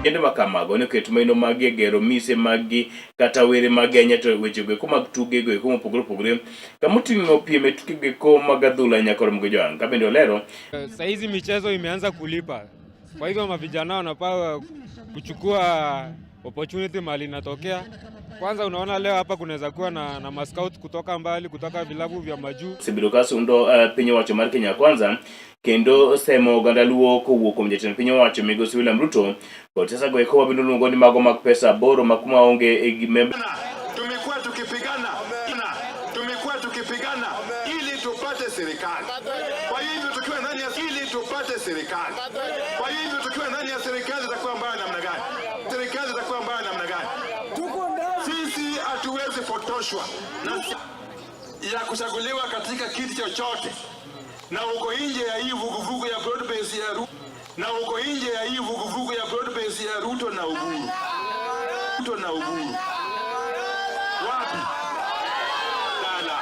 Kendo ma kamago ne oket maino maggi e gero mise maggi kata were mag ahinya to wechego eko mag tugego eko mopogore opogore kama oting'o piem e tukego eko mag adhula nyaka romo gi joang' ka bende olero Saizi michezo imeanza kulipa, kwa hivyo mavijana wanafaa kuchukua opportunity mali inatokea. Kwanza unaona leo hapa kunaweza kuwa na mascout kutoka mbali, kutoka vilabu vya majuu. Osebedo ka sundo piny owacho mar Kenya Kwanza kendo semo oganda Luo kowuok kuom jatend piny owacho migosi William Ruto kod siasa go eko mabende luongo ni mago mag pesa aboro ma kuma onge e gime Tumekuwa tukipigana tumekuwa tukipigana ili tupate serikali. Kwa hivyo tukiwa ndani ya ili tupate serikali. Kwa hivyo tukiwa ndani ya serikali itakuwa mbaya namna gani? Serikali itakuwa mbaya namna gani? Sisi hatuwezi potoshwa na ya kuchaguliwa katika kiti chochote, na uko nje ya hii vuguvugu ya broad base ya Ruto, na uko nje ya hii vuguvugu ya broad base ya Ruto na Uhuru, Ruto na Uhuru wapi? Lala.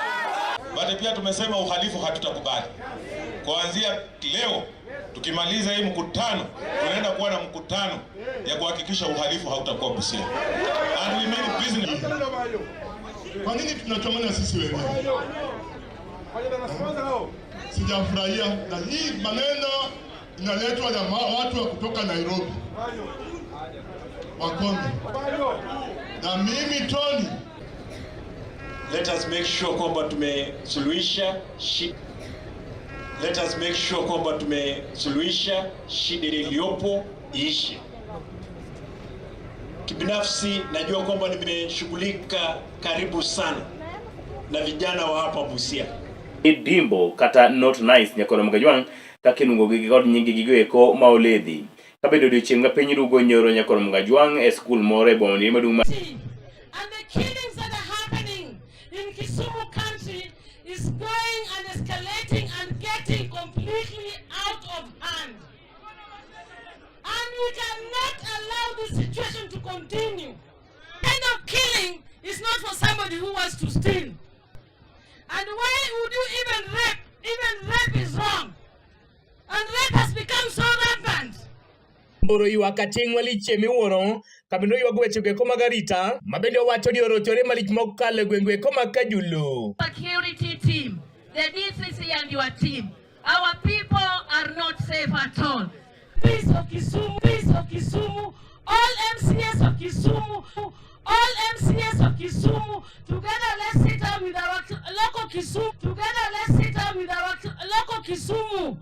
Bali pia tumesema uhalifu hatutakubali. Kuanzia leo tukimaliza hii mkutano, tunaenda kuwa na mkutano ya kuhakikisha uhalifu hautakuwa Busia. And we mean business. Kwa nini tunachomana sisi wenyewe? Sijafurahia na hii maneno inaletwa na watu wa kutoka Nairobi Wakonge, na mimi Tony. Let us make sure kwamba tumesuluhisha shida. Let us make sure kwamba tumesuluhisha shida iliyopo iishe. Kibinafsi najua kwamba nimeshughulika karibu sana na vijana wa hapa Busia. Dimbo kata not nice nyakoro Mgajwang' kaka iluongogi gi kod nying gigo eko ma oledhi. Kabedo odiochieng' ma piny rugo nyoro nyakoro Mgajwang' e skul moro e boma maduong' ma And the killings that are happening in Kisumu County is going and escalating and getting completely out of hand. And we cannot allow this situation to continue. Kind of killing is not for somebody who wants to steal. And why would you even rape? Even rape is wrong. And rape has become so rampant. Mboro ywak aching' malich miwuoro kabendo ywago weche go eko mag arita mabende owacho ni orochore malich mokalo e gwenge eko mag Kajulu. Security team, the DCC and your team, our people are not safe at all. Peace of Kisumu, peace of Kisumu, all MCAs of Kisumu, all MCAs of Kisumu, together let's sit down with our local Kisumu, together let's sit down with our local Kisumu,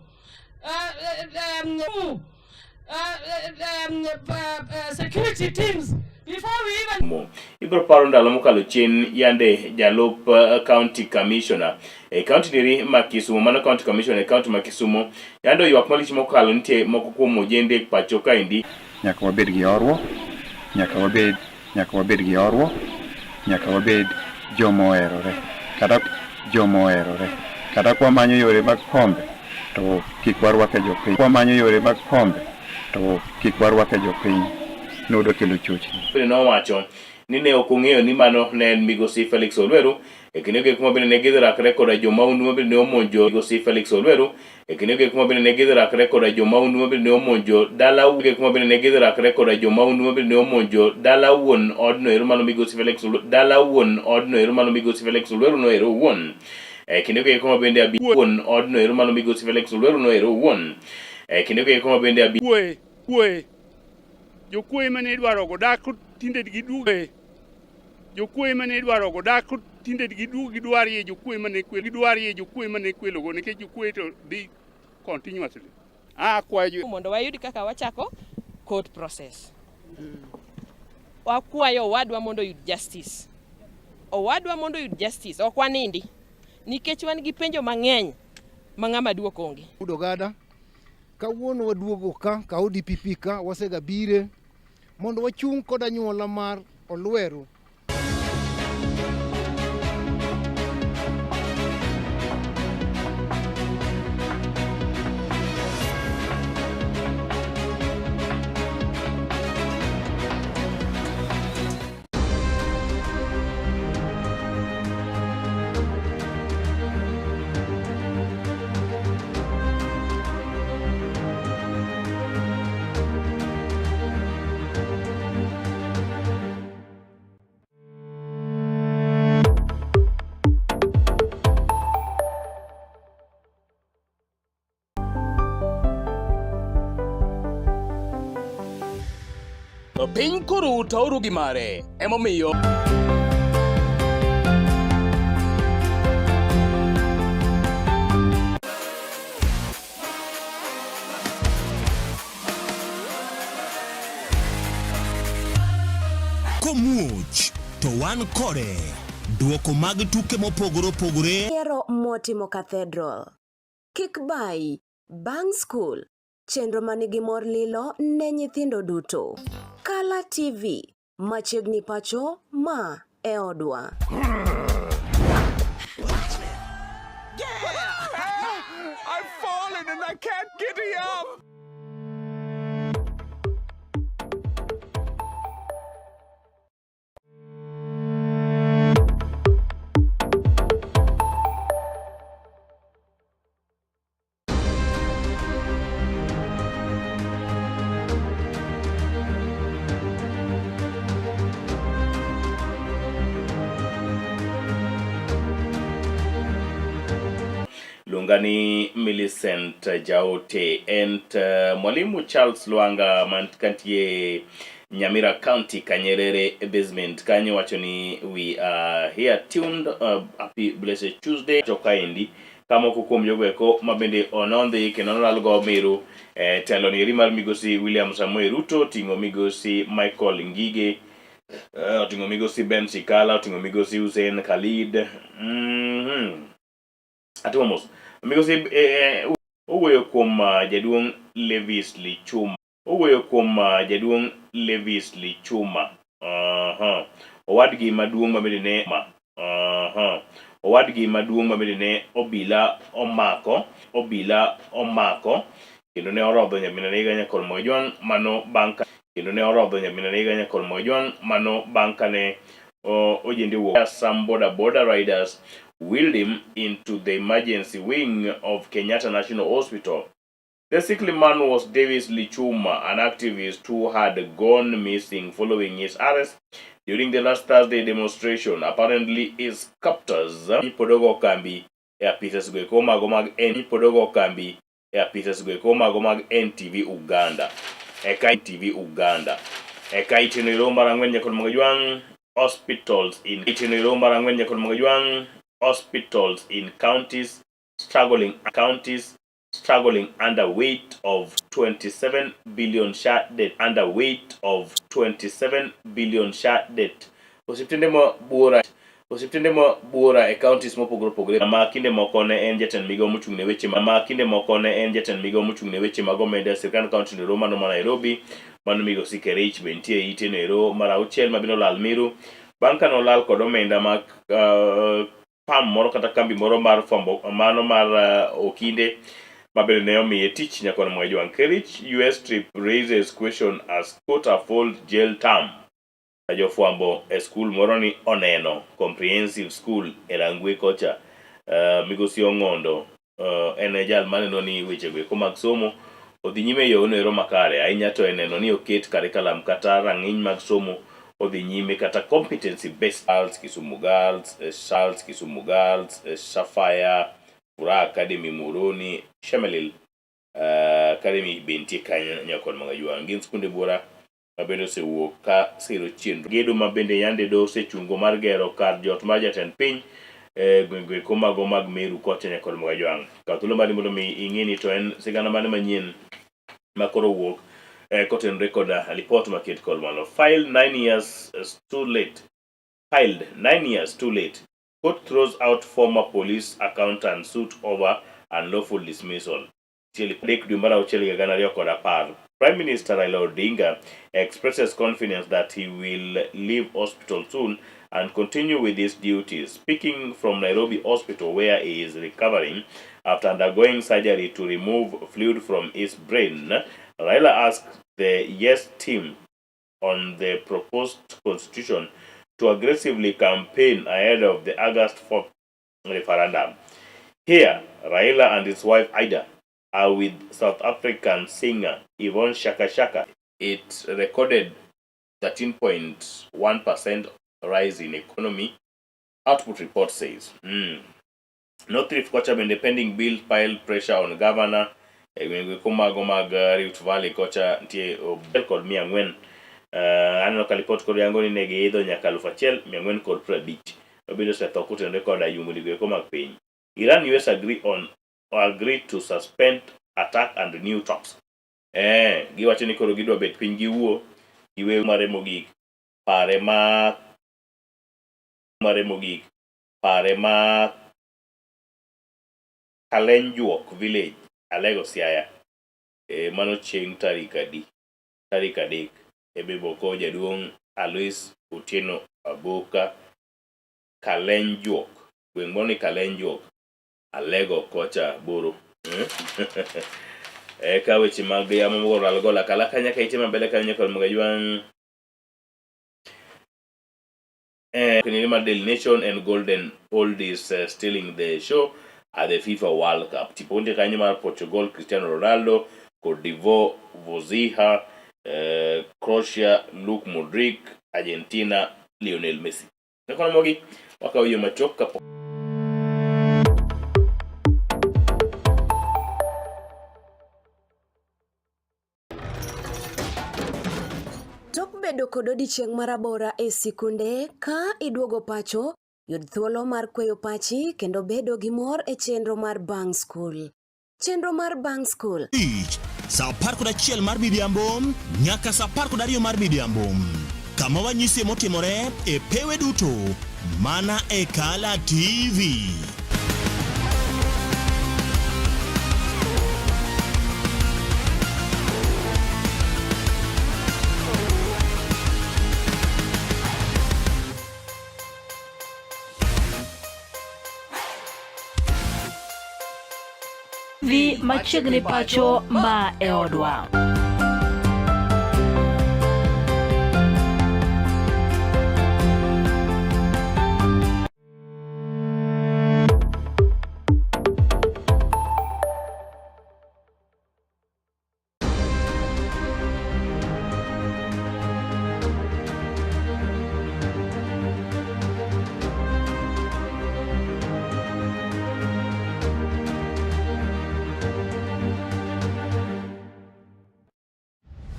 security teams before we even Mo. Ibiro paro ndalo mokalo chien yande jalup county commissioner e county niri ma Kisumu mano county commissioner e county ma Kisumu yande oywak malich mokalo nitie moko kuom ojende pacho kaendi Nyaka wabed gi horuok, nyaka wabed gi horuok, nyaka wabed joma oherore, kata joma oherore. Kata kwamanyo yore mag kombe, to kik warwak e jopiny. Kwamanyo yore mag kombe, to kik warwak e jopiny. Nodo kelo chochni. Bende nowacho ni ne ok ong'eyo ni mano ne en migosi Felix Olweru e kinde go eko ma bende ne gidhi rakre koda jo mahundu ma bende ne omonjo migosi Felix Olweru e kinde go eko ma bende ne gidhi rakre koda jo mahundu ma bende ne omonjo dala go eko ma bende ne gidhi rakre koda jo mahundu ma bende ne omonjo dala wuon odno ero mano migosi Felix Olweru dala wuon odno ero mano migosi Felix Olweru no ero owuon e kinde go eko ma bende abi wuon odno ero mano migosi Felix Olweru no ero owuon e kinde go eko ma bende abi Kwe, kwe. Jokuoye mane idwarogo dak tinde giduogo. Jokuoye mane idwarogo dak tinde giduogo gidwarie jokuoye mane kwelo gidwarie jokuoye mane kwelogo nikech jokuoye to dhi continuously. Akwayo mondo wayud kaka wachako court process. Wakwayo owadwa mondo oyud justice. Owadwa mondo oyud justice, ok wanindi nikech wan gi penjo mang'eny ma ng'ama duok onge. Ogada, kawuono waduogo ka ka ODPP ka wasega bire mondo wachung' kod anyuola mar Olweru. Piny koro tauru gi mare, emomiyo Komuoch to wan kode. Duoko mag tuke mopogore opogore. Yiero motimo Cathedral. Kik bayi, bang' skul, chenro ma nigi mor lilo ne nyithindo duto. Kala TV, machiegni pacho, ma e odwa. I've fallen and I can't get up. Luonga ni Millicent Jaote en mwalimu Charles Lwanga man kantie Nyamira County Kanyerere basement kanyo wacho ni we are here tuned happy blessed Tuesday to kaendi ka moko kuom jogo eko ma bende onondhi kendo nolal go Meru eh, telo ni eri mar migosi William Samoei Ruto oting'o migosi Michael Ngige oting'o migosi Ben Sikala oting'o migosi Hussein Khalid. Atimo mos. Migosi owuoyo kuom jaduong' Levis Lichuma. Owuoyo kuom jaduong' Levis Lichuma. Owadgi maduong' ma bende ne ma. Owadgi maduong' ma bende ne obila omako, obila omako kendo ne orodho nyaminwa Higa Nyakor Mojwang' mano bang' ka kendo ne orodho nyaminwa Higa Nyakor Mojwang' mano bang' kane ojende owuok. Some boda boda riders wheeled him into the emergency wing of Kenyatta National Hospital. The sickly man was Davis Lichuma, an activist who had gone missing following his arrest during the last Thursday demonstration. Apparently, his captors podogo kambi e apisas go eko mago mag N podogo kambi e apisas go eko mago mag NTV Uganda. Eka NTV Uganda. Eka iteno ero mar ang'wen nyakon mag jwang' hospitals in iteno ero mar ang'wen nyakon mag jwang' hospitals in counties struggling counties struggling under weight of 27 billion SHA debt under weight of 27 billion SHA debt. Osiptende ma buora osiptende ma buora e counties mopogore opogore ma kinde moko ne en jatend migawo mochung' ne weche ma kinde moko ne en jatend migawo mochung' ne weche mag omenda e sirkand county no ero mano ma Nairobi mano migosi Kerich be nitie e ite no ero mar auchiel ma bende olal Meru bang' kane olal kod omenda mag pam moro kata kambi moro mar fwambo mano mar okinde ma bende ne omiye tich nyakon Mwajwang'. Kerich US trip raises question as court uphold jail term. Jofwambo e skul moro ni oneno comprehensive school e Rangwe kocha migosi Ong'ondo en e jal maneno ni wechego eko mag somo odhi nyime e yono ero makare ahinya to e neno ni oket curriculum kata rang'iny mag somo odhi nyime kata competency based Girls, Kisumu Girls, Charles Kisumu Girls, Sapphire, Furaha Academy Muhoroni, Shemelil Academy be nitie kanyo nyakon mag Ajwang'. Gin skunde buora ma bende osewuok ka siro chenro gedo ma bende yande do osechungo mar gero kar jot mar jatend piny e gwenge eko mago mag Meru kocha nyaka kod Mugajwang'. Kaw thuolo mari mondo mi ing'e ni to en sigana mane manyien ma koro owuok kotenore koda lipot maket kod malo. File 9 years too late. Filed 9 years too late. Court throws out former police accountant suit over unlawful dismissal. Adek dwe mar auchiel higa gana ariyo kod apar. Prime Minister Raila Odinga expresses confidence that he will leave hospital soon and continue with his duties. Speaking from Nairobi Hospital where he is recovering after undergoing surgery to remove fluid from his brain, Raila asked the Yes team on the proposed constitution to aggressively campaign ahead of the August 4th referendum. Here, Raila and his wife Ida are with South African singer Yvonne Chaka Chaka. It recorded 13.1% rise in economy, output report says. North Rift kocha bende pending bill pile pressure on governor e gwenge komago mag Rift Valley kocha nitie obel kod mia ang'wen. Aneno ka lipot kod yango ni ne giidho nyaka 1450 mabende osetho kotenore koda yungni go eko mag piny. Iran US agree on agree to suspend attack and renew talks. Eh, giwacho ni koro gidwa bet piny giwuo giwe mare mogik pare ma mare mogik pare ma Kalenjuok village Alego Siaya e, mano chieng' tarik adi tarik 3 e beboko jaduong' Alois Otieno Aboka Kalenjuok gweng' moro ni Kalenjuok Alego kocha boro eka weche mag yamo mogoro gola kala kanya ka ite mabele kanyo kod mga jwang' Kiniri mar Daily Nation and Golden Oldies stealing the show at the FIFA World Cup. Tipo nitie kanyo mar Portugal Cristiano Ronaldo, Cote d'Ivoire Voziha, Croatia Luke Modric, Argentina Lionel Messi. Nakono mogi wakawo yo machuok kapok Tok bedo kod odiechieng' marabora e sikunde, ka iduogo pacho, yud thuolo mar kweyo pachi kendo bedo gi mor e chenro mar bang' skul. Chenro mar bang' skul. Tich saa 11 mar midhiambo nyaka saa 12 mar midhiambo kama wanyisie motimore e pewe duto mana e Kala TV. Vi machiegni pacho ma e odwa.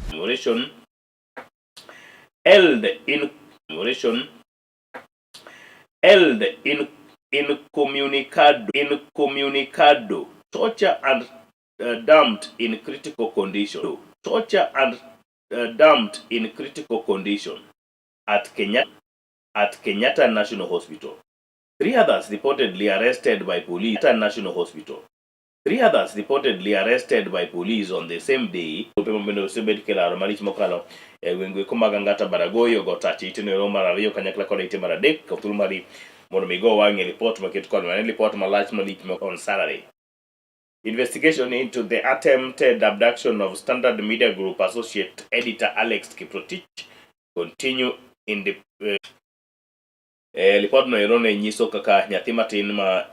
Commemoration held in commemoration held in incommunicado incommunicado torture and dumped in critical condition torture and dumped in critical condition at Kenya at Kenyatta National Hospital. Three others reportedly arrested by police at National Hospital. Three others reportedly arrested by police on the same day. Gope mabende osebed kilaro malich mokalo e gwenge eko mag Angata Baragoi ogo tach ite no mar ariyo kanyakla kod ite mar adek kaw thuolo mari mondo mi go wang'e lipot maket kod mane lipot malach malich on Saturday. Investigation into the attempted abduction of Standard Media Group associate editor Alex Kiprotich continue in the lipodno ero ne nyiso kaka nyathi matin ma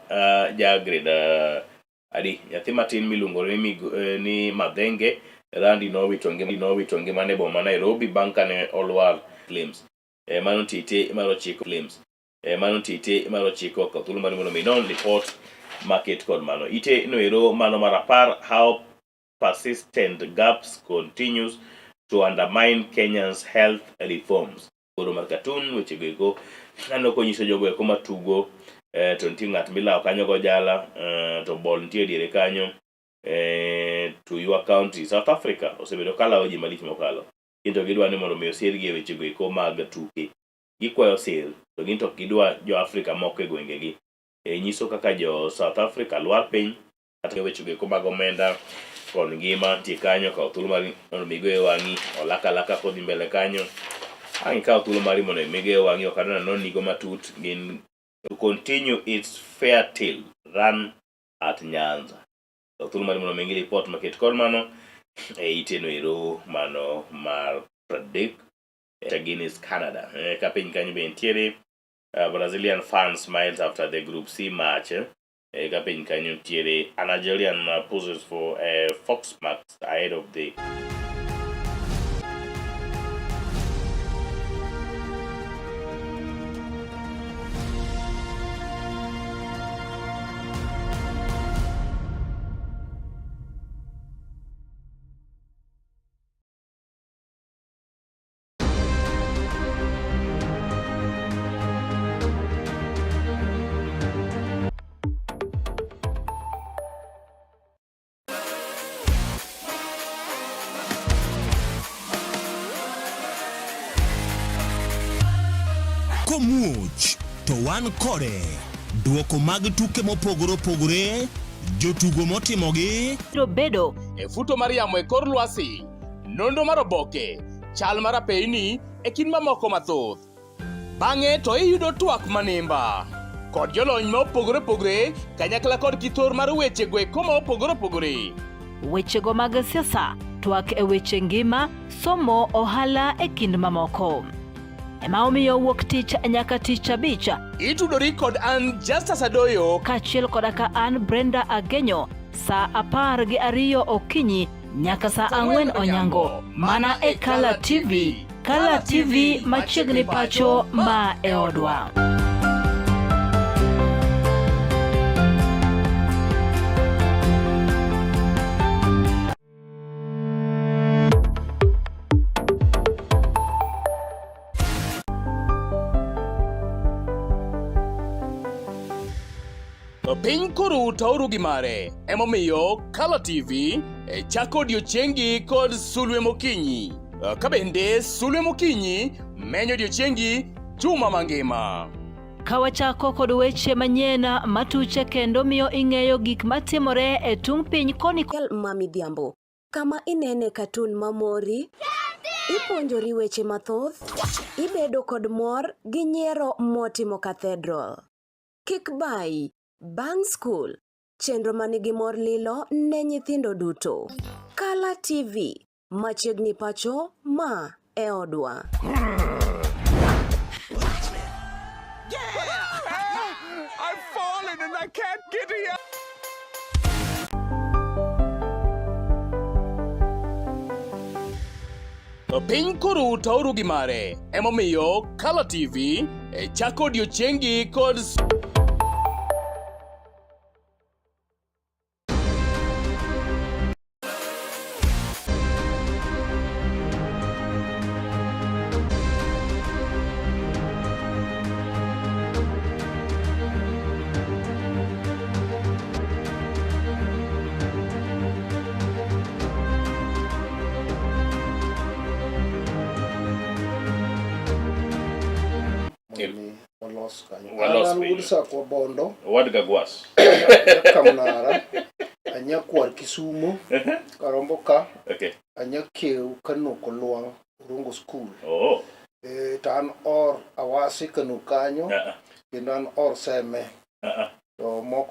ja grade adi nyathi matin miluongo ni, ni Madhenge Randi nowito ngima nowito ngimane e boma ma Nairobi bang' kane olwar claims. Mano nitie ite mar ochiko claims. Mano nitie ite mar ochiko kaw thuolo mari mondo mi inon lipot maket kod mano. Ite no ero mano mar apar how persistent gaps continues to undermine Kenya's health reforms. Koro mar cartoon weche go eko aneno konyiso jogo eko matugo to nitie ng'at milawo kanyo go jala to ball nitie e diere kanyo to your country South Africa osebedo ka lawo ji malich mokalo kinto gidwa ni mondo mi osirgi e weche go eko mag tuke gikwayo sir to gin to ok gidwa jo Afrika moko e gwengegi nyiso kaka jo South Africa lwar piny kata weche go eko mag omenda kod ngima nitie kanyo kaw thuolo mari mondo mi igoye wang'i olak alaka kodhi mbele kanyo ang' ikaw thuolo mari mondo mi igoye wang'i ok adwa nanon nigo matut gin to continue its fair till run at Nyanza kaw thuolo mari mondo mi ing'i lipot maket kod mano e iteno ero mano mar 30 against Canada ka piny kanyo be nitiere Brazilian fans smiles after the Group C match ka piny kanyo nitiere a Nigerian poses for Fox Max ahead of the Komuoch to wan kode. Duoko mag tuke mopogore opogore, jotugo motimogi, Biro bedo E futo mar yamo e kor lwasi, nonro mar oboke, chal mar apeyni e kind mamoko mathoth. Bang'e to iyudo twak manimba kod jolony ma opogore opogore kanyakla kod kithor mar weche go eko ma opogore opogore. Wechego mag siasa, twak e weche ngima, somo, ohala e kind mamoko. Ema omiyo wuok tich nyaka tich abich. Itudori kod an Justus Adoyo kaachiel koda ka an Brenda Agenyo saa apar gi ariyo okinyi nyaka saa ang'wen onyango mana e Kala TV. Kala TV machiegni pacho ma e odwa. Piny koro utauru gi mare, emomiyo Kala TV e chako odiechiengi kod sulwe mokinyi. Ka bende sulwe mokinyi menyo odiechiengi juma mangima. Ka wachako kod weche manyien matuche kendo miyo ing'eyo gik matimore e tung' piny koni Ma midhiambo kama inene katun mamori, ipuonjori weche mathoth, ibedo kod mor gi nyiero motimo cathedral. Kik bayi, bang' skul, chenro manigi mor lilo ne nyithindo duto. Kala TV, machiegni pacho, ma e odwa. I've fallen and I can't get here. Piny koro utauru gi mare, emomiyo Kala TV e chako odiechiengi kod Walos kanyo. Walos An piny. wuod Sakwa Bondo. Owad Gagwas. Kamnara. Anyakwar Kisumo. Karombo ka. Okay. Anyakew Kanoko Lwang' Orongo School. Oh. E, to an or Awasi Kano kanyo. Uh-uh. Kendo an or Seme. Uh-uh. To moko